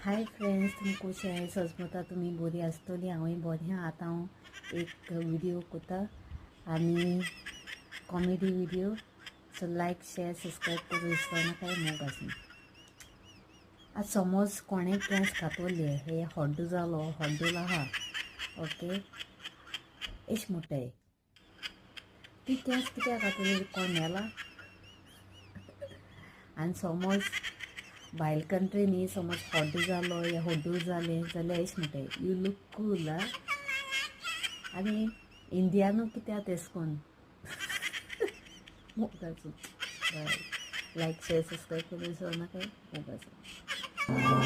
Hi friends, तुमी कशें सजमता? तुमी बरी आसतली, हांवूय बरें. आतां हांव एक व्हिडियो करता आनी comedy video. So like, share, subscribe करूं विसरो नाकाय. मोग आसूं. आतां समज कोणें केंस कातरले, हे हड्डो जालो, हड्डोल आहा, ओके, एश म्हणटाय, ती केंस कित्याक कातरली, कोण मेला? आनी समज भायल कंट्री न्ही, समज हड्डो जालो या हड्डो जालें जाल्यार एश म्हणटाय, you look cool. आ, आनी इंडियानू कित्याक तेश कोन्न? मोग आसूं. बाय. लायक, शेअर, सबस्क्रायब करूं विसरो नाकाय. मोग आसूं.